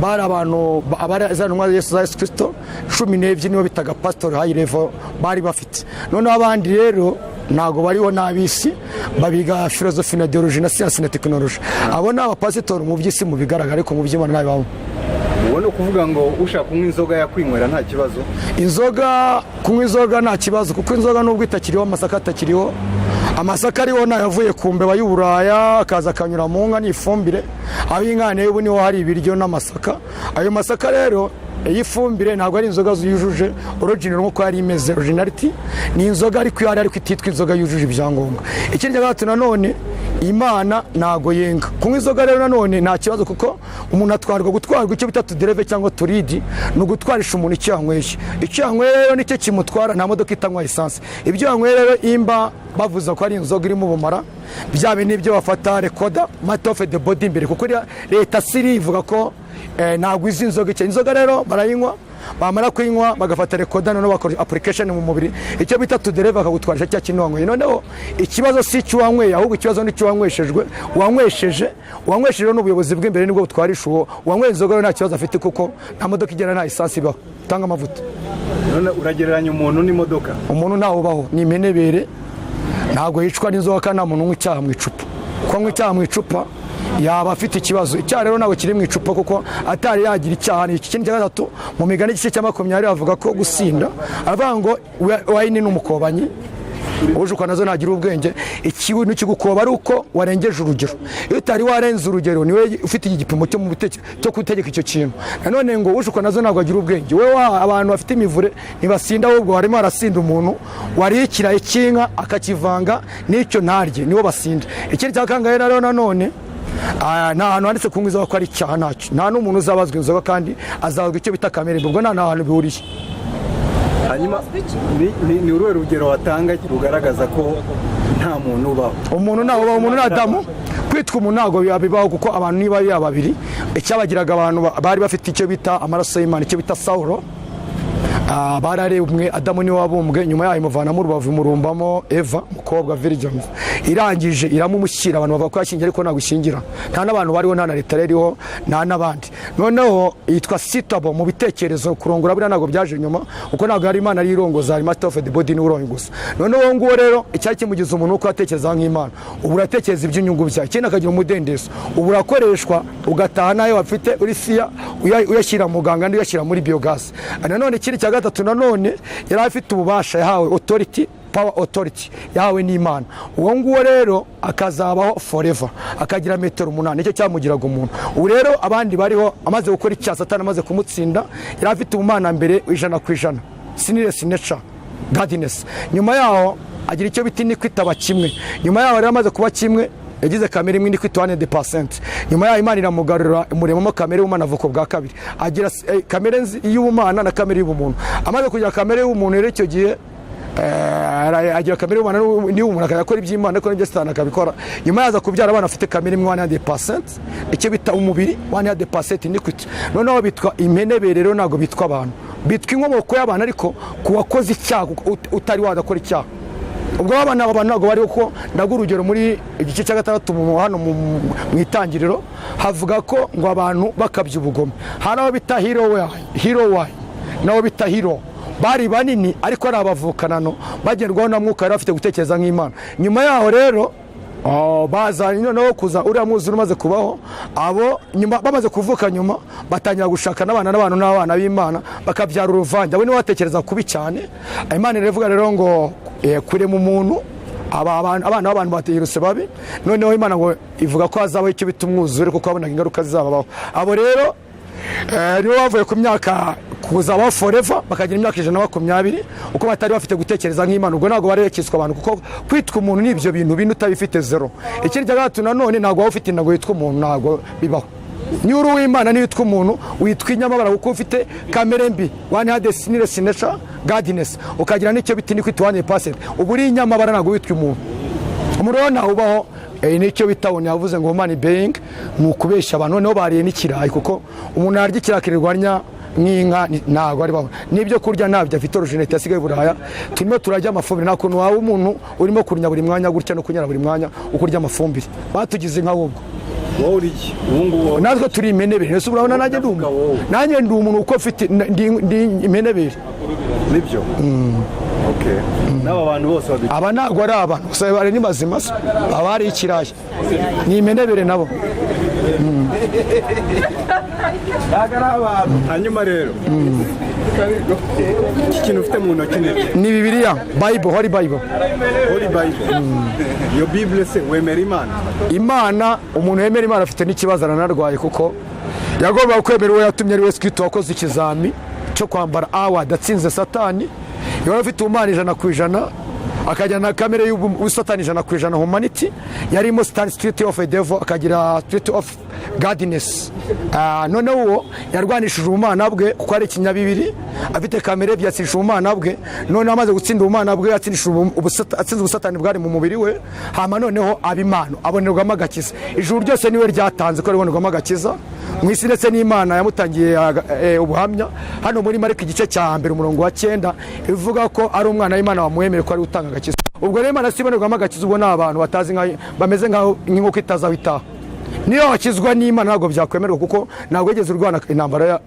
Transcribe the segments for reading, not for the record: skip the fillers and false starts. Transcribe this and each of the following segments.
Bari abantu abari za ntumwa za Yesu Kirisito 12, nibo bitaga pasitori high level bari bafite. Noneho abandi rero ntabwo bariho n'ab'isi, babiga filozofi na theology na siyansi na tekinoloji. Abo ni abapasitori mu by'isi mu bigaragara, ariko mu by'Imana ntabibamo. Ubu ni ukuvuga ngo ushaka kunywa inzoga yakwinywera nta kibazo? Inzoga, kunywa inzoga nta kibazo, kuko inzoga nubwo itakiriho, amasaka atakiriho, amasaka ariho nayavuye ku mbeba y'uburaya, akaza akanyura mu nka n'ifumbire. Aho inka ubu niho hari ibiryo n'amasaka. Ayo masaka rero y'ifumbire ntabwo ari inzoga yujuje original nk'uko yari imeze. Originality ni inzoga ariko iyo ariko ititwa inzoga yujuje ibyangombwa. Ikindi cya gatatu nanone, Imana ntago yenga. Kunywa inzoga rero nanone nta kibazo, kuko umuntu atwarwa, gutwarwa icyo bita to drive cyangwa to lead, ni ugutwarisha umuntu icyo yanyweye. Icyo yanyweye rero nicyo kimutwara. Nta modoka itanywa esanse. Ibyo yanyweye rero, imba bavuze ko ari inzoga irimo ubumara, bya bindi byo bafata recorder matter of the body imbere, kuko leta siri ivuga ko ntabwo izi inzoga icyo inzoga. Rero barayinywa, bamara kuyinywa bagafata recorder, noneho bakora application mu mubiri, icyo bita to drive, bakagutwarisha cya kintu wanyweye. Noneho ikibazo si icyo wanyweye, ahubwo ikibazo ni icyo wanyweshejwe. Uwanywesheje n'ubuyobozi bw'imbere nibwo butwarisha uwo uwanyweye inzoga. Rero nta kibazo afite, kuko nta modoka igenda nta esansi ibaho utanga amavuta. None uragereranya umuntu n'imodoka? Umuntu ntawe ubaho, ni imenebere, ntabwo yicwa n'inzoga, kandi nta muntu unywa icyaha mu icupa. Kuko anywa icyaha mu icupa yaba afite ikibazo. Icyaha rero ntabwo kiri mu icupa, kuko atari yagira icyaha ni iki. Ikindi cya gatatu, mu Migani igice cya 20 bavuga ko gusinda, aravuga ngo wine ni umukobanyi, ujukwa nazo ntagira ubwenge. Ikintu kigukoba ari uko warengeje urugero. Iyo utari warenze urugero, niwe ufite igipimo cyo mu cyo gutegeka icyo kintu. Nanone ngo ushukwa nazo ntabwo agira ubwenge. Wowe abantu bafite imivure ntibasinda, ahubwo harimo harasinda umuntu wariye ikirayi cy'inka akakivanga n'icyo ntarye, niwo basinda. Ikindi cya kangahe rero nanone, nta hantu handitse kunywa inzoga ko ari icyaha, ntacyo. Nta n'umuntu uzabazwa inzoga, kandi azabazwa icyo bita kamere. Ubwo nta hantu bihuriye. Hanyuma ni uruhe rugero watanga rugaragaza ko nta muntu ubaho? Umuntu ntawe ubaho, umuntu ni Adamu. Kwitwa umuntu ntabwo bibaho, kuko abantu niba ari babiri, icyabagiraga abantu bari bafite icyo bita amaraso y'Imana, icyo bita soul. Bararemwe, Adamu niwe wabumbwe, nyuma yayo imuvanamo urubavu, imurumbamo Eva, umukobwa virgin. Irangije iramumushyira. Abantu bavuga ko yashyingiye, ariko ntabwo ishingira, nta n'abantu bariho, nta na leta iriho, nta n'abandi. Noneho yitwa sitabo mu bitekerezo. Kurongora buriya ntabwo byaje nyuma, kuko ntabwo ari Imana ari irongoza, hari master of the body niwe urongoza. Noneho uwo nguwo rero, icyari kimugize umuntu uko yatekereza nk'Imana. Ubu uratekereza iby'inyungu byawe, ikindi akagira umudendezo. Ubu urakoreshwa, ugataha nayo wafite uri fiya, uyashyira muganga andi uyashyira muri biogaz. Nanone ikindi cya gatatu nanone, yari afite ububasha yahawe, authority, power, authority yahawe n'Imana. Uwo nguwo rero akazabaho forever, akagira metero 8, nicyo cyamugiraga umuntu. Ubu rero abandi bariho amaze gukora icyaha, Satani amaze kumutsinda, yari afite ubumana mbere 100%, sinless nature, godness. Nyuma yaho agira icyo bita iniquity, aba kimwe. Nyuma yaho rero amaze kuba kimwe, yagize kamere imwe, iniquity 100%. Nyuma yaho Imana iramugarura, imuremamo kamere y'ubumana, avuka bwa kabiri, agira kamere y'ubumana na kamere y'ubumuntu. Amaze kugira kamere y'ubumuntu rero, icyo gihe agira kamere y'ubumana n'iy'ubumuntu, akajya akora iby'Imana, ariko n'ibyo Satani akabikora. Nyuma yaza kubyara abana bafite kamere imwe, 100%, icyo bita umubiri, 100% iniquity. Noneho bitwa impenebere rero, ntabwo bitwa abantu, bitwa inkomoko y'abantu, ariko ku wakoze icyaha, kuko utari wadakora icyaha ubwo abana, abo bantu ntabwo bari. Kuko ndaguha urugero, muri igice cya gatandatu hano mu Itangiriro, havuga ko ngo abantu bakabya ubugome, hari abo bita hero wayi n'abo bita hero, bari banini ariko ari abavukanano, bagerwaho na Mwuka, bari bafite gutekereza nk'Imana. Nyuma yaho rero, baza noneho kuza uriya mwuzure umaze kubaho, abo nyuma bamaze kuvuka, nyuma batangira gushaka n'abana n'abantu n'abana b'Imana, bakabyara uruvange. Abo nibo batekereza kubi cyane. Imana iravuga rero ngo kurema umuntu, abana b'abantu batihirutse babi. Noneho Imana ngo ivuga ko hazabaho icyo bita umwuzure, kuko babonaga ingaruka zizababaho. Abo rero nibo bavuye ku myaka kuzabaho forever, bakagira imyaka 120, uko batari bafite gutekereza nk'Imana. Ubwo ntabwo bari bakiswa abantu, kuko kwitwa umuntu ni ibyo bintu bine, utabifite zero. Ikindi cya gatatu nanone, ntabwo waba ufite inda ngo witwe umuntu, ntabwo bibaho. Niba uri uw'Imana niyo witwa umuntu, witwa inyamabara, kuko ufite kamere mbi, one had sinless nature, godness, ukagira n'icyo bita iniquity 1%, uba uri inyamabara, ntabwo witwa umuntu. Umuntu rero ntawe ubaho. Nicyo bita ngo yavuze ngo human being ni ukubeshya abantu. Noneho bariye n'ikirayi, kuko umuntu yarya ikirayi akirirwa nk'inka, ntabwo ari baho. N'ibyo kurya ntabyo afite, originalité yasigaye i Buraya. Turimo turarya amafumbire. Nta kuntu waba umuntu urimo kunya buri mwanya gutya no kunyara buri mwanya uko urya amafumbire. Batugize inka ahubwo. Wowe uri iki ubu ngubu? Natwe turi imenebere. Ese urabona nanjye ndi umuntu? Wowe. Nanjye ndi umuntu uko mfite ndi imenebere. Nibyo, okay. N'aba bantu bose Aba ntabwo ari abantu gusa, bari ni bazima se? Aba ari ikirayi, ni imenebere nabo. Hanyuma rero, iki kintu ufite mu ntoki ni iki? Ni Bibiliya, Bible, Holy Bible. Holy Bible. Iyo Bible se, wemera Imana? Imana, umuntu wemera Imana afite n'ikibazo, aranarwaye, kuko yagombaga kwemera uwo yatumye, ari we Kristo, wakoze ikizami cyo kwambara award, atsinze Satani. Yari afite umwana 100%, akajyana na kamere y'ubusatani 100%. Humanity yarimo spirit of a devil, akagira spirit of godness. Noneho uwo yarwanishije ubumana bwe, kuko ari ikinyabibiri, afite kamere ebyiri, yatsindisha ubumana bwe. Noneho amaze gutsinda ubumana bwe, atsinze ubusatani bwari mu mubiri we, hama noneho aba Imana, abonerwamo agakiza. Ijuru ryose niwe ryatanze ko ribonerwamo agakiza mu isi, ndetse n'Imana yamutangiye ubuhamya hano muri Mariko igice cya 1 umurongo wa 9, ivuga ko ari umwana w'Imana wamwemere, ko ari we utanga agakiza. Ubwo rero Imana si ibonerwamo agakiza. Ubwo ni abantu batazi, bameze nk'inkoko itazi aho itaha. Niyo wakizwa n'Imana ntabwo byakwemerwa, kuko ntabwo wigeze urwana intambara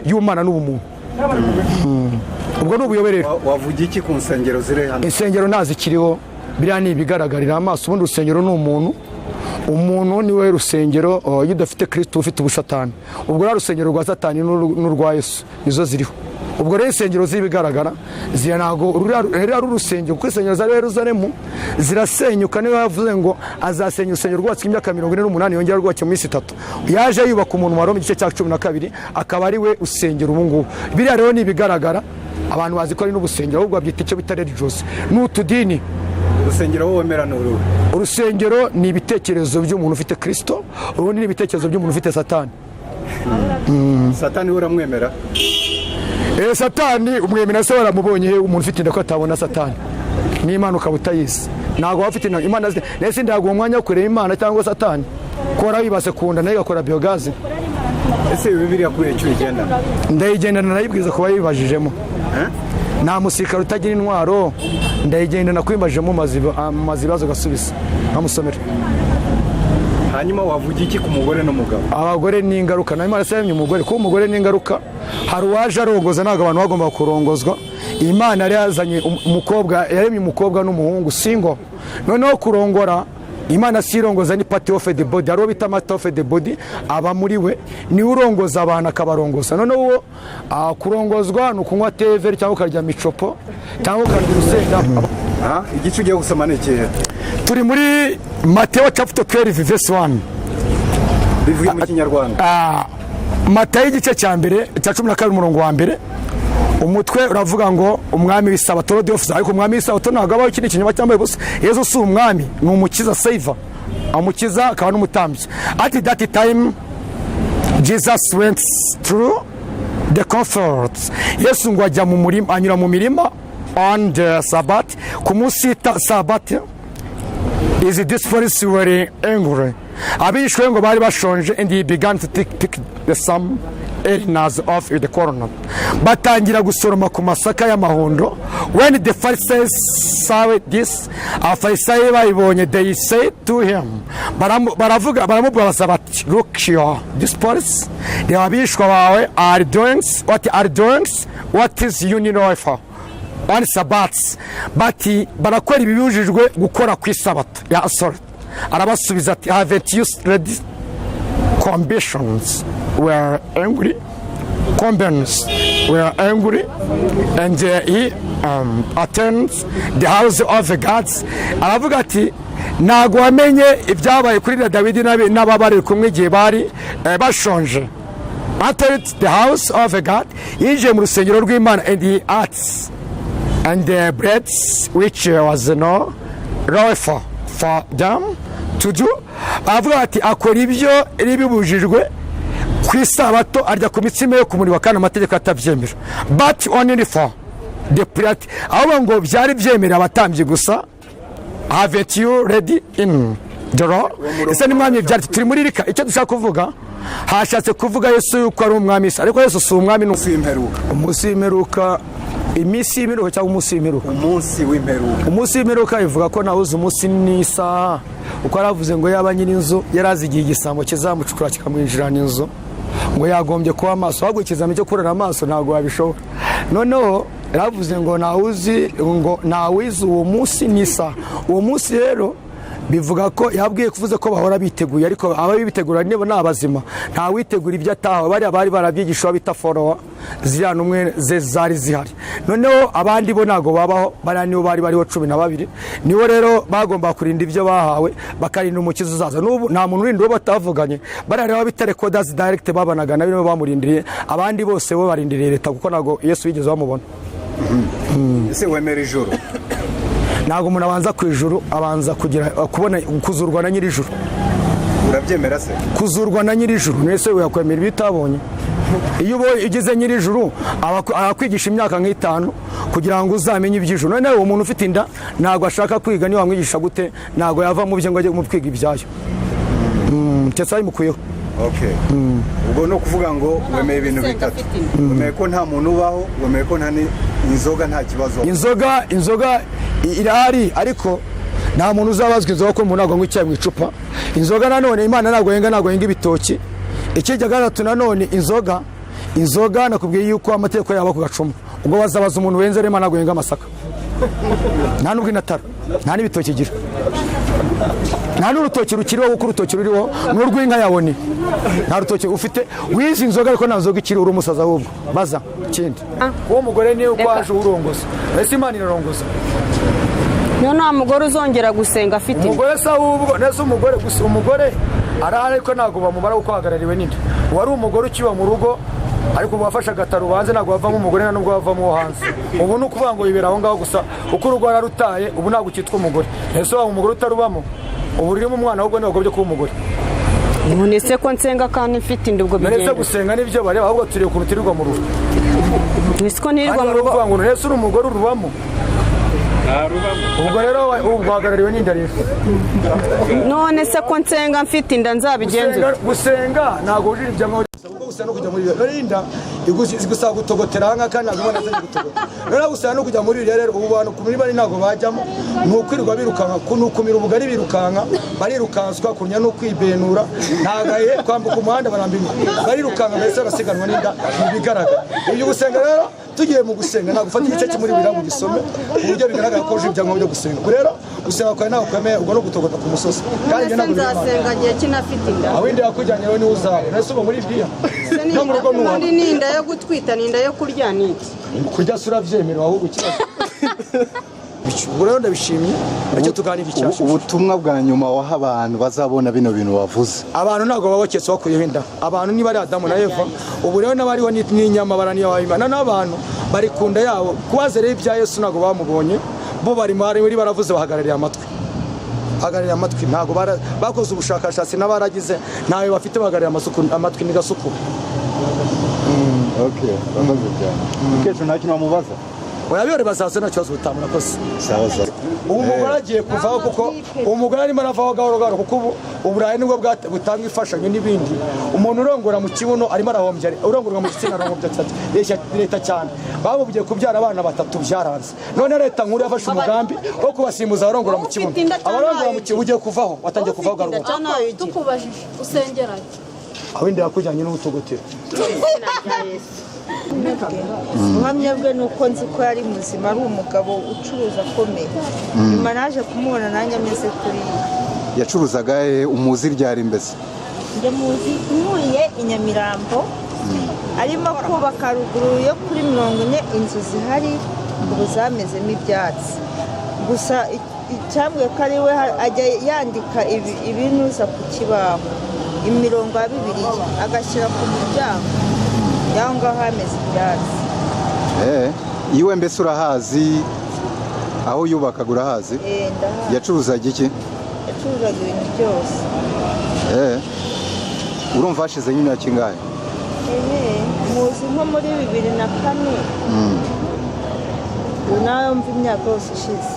y'Umwana n'ubumuntu. Ubwo ni ubuyobe rero. Wavuga iki ku nsengero ziri hano? Insengero ntazikiriho, biriya ni ibigaragarira amaso. Ubundi urusengero ni umuntu, umuntu niwe rusengero. Oh, iyo udafite Kirisito ufite ubushatani. Ubwo rero urusengero rwa Satani n'urwa Yesu nizo ziriho. Ubwo rero insengero z'ibigaragara ziriya ntabwo ruriya ari urusengero, kuko insengero za Yeruzalemu zirasenyuka. Niyo yavuze ngo azasenya urusengero rwubatswe imyaka 48, yongera rwubatse mu minsi 3. Yaje yubaka umuntu wa Roma igice cya 12, akaba ari we usengero ubu ngubu. Biriya rero ni ibigaragara, abantu bazi ko ari n'ubusengero, ahubwo babyita icyo bita religious, ni utudini. Urusengero wowe wemera ni uruhe? Urusengero ni ibitekerezo by'umuntu ufite Kirisito, urundi ni ibitekerezo by'umuntu ufite Satani. Satani we uramwemera? Satani umwemera se waramubonye he? Umuntu ufite inda ko atabona Satani, n'Imana ukaba utayizi, ntabwo waba ufite inda. Imana nese ndaguha umwanya wo kureba Imana cyangwa Satani, ko warayibase ku nda nayo igakora biyogaze? Ese Bibiliya kubera icyo uyigendana? Ndayigendana, nayibwiza kuba yibajijemo. Nta musirikare utagira intwaro. Ndayigendana kwibajijemo maze ibibazo ugasubiza nkamusomera. Hanyuma wavuga iki ku mugore n'umugabo? Abagore ni ingaruka. Na Imana se yaremye umugore? Kuba umugore ni ingaruka. Hari uwaje arongoza, ntabwo abantu bagomba kurongozwa. Imana yari yazanye umukobwa, yaremye umukobwa n'umuhungu single. Noneho kurongora, Imana si irongoza, ni part of the body. Hari uwo bita master of the body, aba muri we, niwe urongoza abantu, akabarongoza. Noneho uwo kurongozwa ni ukunywa teveri cyangwa ukarya micopo cyangwa ukarya urusenda. Igice ugiye gusoma ni ikihe? Turi muri Mateo chapter 12 verse 1. Bivuye mu Kinyarwanda. Matayo igice cya mbere cya 12 umurongo wa 1, umutwe uravuga ngo umwami w'isabato, Lord of, ariko umwami w'isabato ntabwo abaho. Iki ni ikinyoma cyambaye ubusa. Yesu si umwami, ni umukiza, savior, umukiza akaba n'umutambyi. At that time Jesus went through the cornfields, Yesu ngo ajya mu murima, anyura mu mirima, on the Sabbath, ku munsi Sabbath. His disciples were angry, abigishwa be ngo bari bashonje, and he began to pick the some ears of the corn, batangira gusoroma ku masaka y'amahundo. When the Pharisees saw this, Abafarisayo babibonye, they said to him, baravuga, baramubaza bati: "Look, your disciples," reba abigishwa bawe, "are doing what, are doing what is unlawful on Sabbaths," bati barakora ibibujijwe gukora ku isabato ya. Sorry. Arabasubiza ati: "Haven't you read?" Companions were angry, companions were angry. And he attends the house of the gods. Aravuga ati: "Ntabwo wamenye ibyabaye kuri Dawidi n'ababari kumwe igihe bari bashonje?" Entered the house of God, yinjiye mu rusengero rw'Imana, and he ate and the bread which was no lawful for them to do. Aravuga ati akora ibyo bibujijwe ku isabato, arya ku mitsima yo kumurikwa kandi amategeko atabyemera, but only for the priest, ahubwo ngo byari byemerera abatambyi gusa. Haven't you read in the law? Ese ni mwami byari? Turi muri Rika. Icyo dushaka kuvuga, hashatse kuvuga Yesu yuko ari umwami isi, ariko Yesu si umwami, ni Umunsi w'imperuka. Umunsi w'imperuka, iminsi y'imperuka cyangwa umunsi w'imperuka? Umunsi w'imperuka. Umunsi w'imperuka ivuga ko nawuzi umunsi n'isaha. Uko yaravuze ngo yaba nyir'inzu yarazi igihe igisambo kizamucukura kikamwinjirana inzu, ngo yagombye kuba amaso. Ahubwo ikizami cyo kurara amaso ntabwo wabishobora. Noneho yaravuze ngo ntawuzi, ngo ntawizi uwo munsi n'isaha. Uwo munsi rero bivuga ko yabwiye kuvuze ko bahora biteguye, ariko ababitegura niba ni abazima. Ntawitegura ibyo atahawe. Bariya bari barabyigisha bita forowa, ziriya numwe ze zari zihari. Noneho abandi bo ntabwo babaho. Bariya nibo bari bariho 12, nibo rero bagomba kurinda ibyo bahawe, bakarinda umukiza uzaza. N'ubu nta muntu urinda uwo batavuganye. Bariya rero bita recorders direct babanaga nabo, nibo bamurindiriye. Abandi bose bo barindiriye leta, kuko ntabwo Yesu yigeze bamubona. Ese wemera ijuru? Ntabwo umuntu abanza ku ijuru, abanza kugira kubona kuzurwa na nyir'ijuru. Urabyemera se? Kuzurwa na nyir'ijuru. Mwese uyakwemera ibyo utabonye. Iyo ubonye ugeze nyir'ijuru, arakwigisha imyaka nk'itanu kugira ngo uzamenye iby'ijuru. Noneho uwo muntu ufite inda ntabwo ashaka kwiga. Niba wamwigisha gute, ntabwo yava mu bye ngo ajye mu kwiga ibyayo. Keretse babimukuyeho. Okay, ubwo ni ukuvuga ngo wemeye ibintu bitatu: wemeye ko nta muntu ubaho, wemeye ko nta inzoga nta kibazo. Inzoga irahari, ariko nta muntu uzabazwa inzoga, ko umuntu ntabwo anywa icyayi mu icupa. Inzoga nanone, Imana ntabwo yenga ibitoki. Ikijya gatatu nanone, inzoga nakubwiye yuko amategeko yaba ku gacuma. Ubwo bazabaza umuntu wenze. Rero Imana ntabwo yenga amasaka, nta n'ubwo inatara, nta n'ibitoki igira, nta n'urutoki rukiriho, kuko urutoki ruriho ni urw'inka yabone. Nta rutoki ufite. Wize inzoga, ariko nta nzoga ikiri, uri umusazi. Ahubwo baza ikindi, uwo mugore niwe uko waje urongoza. Ese Imana irarongoza? Niyo nta mugore uzongera gusenga afite inda. Umugore se ahubwo nese umugore gusa, umugore arahari, ariko ntabwo bamubara kuko ahagarariwe n'inda. Wari umugore ukiba mu rugo, ariko ubu wafashe agataro hanze, ntabwo wavamo umugore, nta nubwo wavamo uwo hanze. Ubu ni ukuvuga ngo yibera aho ngaho gusa, uko urugo wararutaye, ubu ntabwo ukitwa umugore. Ese waba umugore utarubamo? Ubu rurimo umwana, ahubwo ntiwagobye kuba umugore. None se ko nsenga kandi mfite inda, ubwo None se bigenda? Gusenga nibyo bareba, ahubwo tureba ukuntu turirwa mu rugo. Ese ko nirirwa Kandi mu rugo? baravuga ngo ese uri umugore urubamo? Ubwo rero ubu uhagarariwe n'inda rero. None se ko nsenga mfite inda, nzabigenza? Gusenga ntabwo wujuje ibyangombwa, kuko gusenga no kujya muri rero inda igusaba gutogotera aha ngaha, kandi ntabwo Imana yazanye gutogota. Rero gusenga no kujya muri rero, ubu bantu ku mirima ntabwo bajyamo, ni ukwirirwa birukanka, ni ukumira ubugari birukanka, barirukanswa kunya no kwibenura, ntagaye kwambuka umuhanda barambirwa, barirukanka, mbese barasiganwa n'inda mu bigaragara. Ibyo gusenga rero, tugiye mu gusenga, ntabwo ufata igice kimwe muri Bibiliya ngo ugisome ku buryo bigaragara ko wujuje ibyangombwa byo gusenga. Ubwo rero gusenga kwawe ntabwo kwemeye, ubwo no gutogota ku musozi, kandi ibyo None se ntabwo biri Imana. nzasenga gihe kinafite inda? Aho inda yakujyanye wowe niwe uzaba. Nese uba muri Bibiliya no mu rugo ntuhaba. Ubundi ni inda yo gutwita, ni inda yo kurya, ni iki? Kurya se urabyemerewe? Ahubwo ikibazo, ubwo rero ndabishimye, icyo tuganira icyasha. Ubutumwa bwa nyuma waha abantu bazabona bino bintu wavuze? Abantu ntabwo baba baketse bakuyeho inda. Abantu niba ari Adamu na Eva, ubu rero n'abariho n'inyama baraniyo n'abantu bari ku nda yabo. Kubaza rero ibya Yesu, ntabwo bamubonye. Bo bari muri baravuze, bahagarariye amatwi, bahagarariye amatwi. Ntabwo bakoze ubushakashatsi n'abaragize, ntayo bafite. Bahagarariye amasuku, amatwi ni gasuku. Okay, urakoze cyane. Mukecuru, nta kintu wamubaza? Oya, bazaza, nta kibazo, ubutaha. Murakoze. Sawa sawa. Ubu umugore agiye kuvaho, kuko umugore arimo aravaho gahoro gahoro, kuko ubu Uburayi nibwo butanga imfashanyo n'ibindi. Umuntu urongora mu kibuno arimo arahombya, urongorwa mu gitsina arahombya cyane leta cyane. Bamubwiye kubyara abana batatu, byaranze. None leta nkuru yafashe umugambi wo kubasimbuza abarongora mu kibuno. Ufite inda cyangwa Abarongora mu ntayo? kibuno ugiye kuvaho, watangiye kuvaho gahoro gahoro. Ntayo ugira. Tukubajije, usengera he? Aho inda yakujyanye n'ubutogotero. Ubuhamya bwe ni uko nzi ko yari muzima, ari umugabo ucuruza akomeye. Nyuma naje kumubona nanjye ameze kuriya. Yacuruzaga he? Umuzi ryari mbese? Njye muzi ntuye i Nyamirambo, arimo kubaka ruguru yo kuri 40, inzu zihari ubu zamezemo ibyatsi gusa. Icyambwiye ko ari we, ajya yandika ibinuza ku kibaho, imirongo ya Bibiliya, agashyira ku muryango y'aho ngaho hameze ibyatsi. Iwe mbese urahazi? Aho yubakaga urahazi? Eh, ndahazi. Yacuruzaga iki? Yacuruzaga ibintu byose. Urumva hashize nk'imyaka ingahe? Ehe, muzi nko muri 2004. Ubu nawe mva imyaka yose ishize.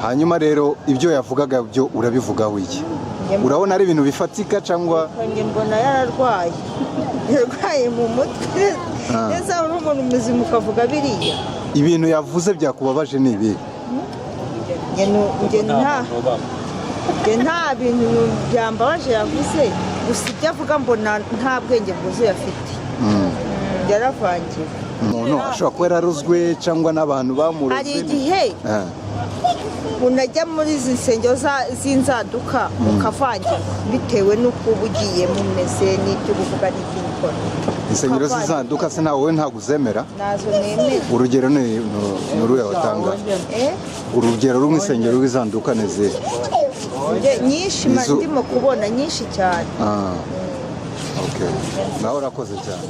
Hanyuma rero ibyo yavugaga byo urabivugaho iki? Urabona ari ibintu bifatika cyangwa? Njye mbona yararwaye, yarwaye mu mutwe ndetse uri umuntu muzima ukavuga biriya? Ibintu yavuze byakubabaje ni ibihe? Njye nta Njye nta bintu byambabaje yavuze, gusa ibyo avuga mbona nta bwenge bwuzuye afite, yaravangiwe. Umuntu ashobora kuba yararozwe cyangwa n'abantu bamuroze. Hari igihe unajya muri izi nsengero z'inzaduka ukavangirwa bitewe n'uko uba ugiyemo umeze n'ibyo uba uvuga n'ibyo ukora. Insengero Ukavangirwa. z'inzaduka se nawe wowe ntabwo uzemera? Nazo nemera. Urugero ni uruhe watanga? Eh? Urugero rw'insengero rw'inzaduka ni izihe? Njye nyinshi ndimo kubona nyinshi cyane. Ah, okay, nawe urakoze cyane.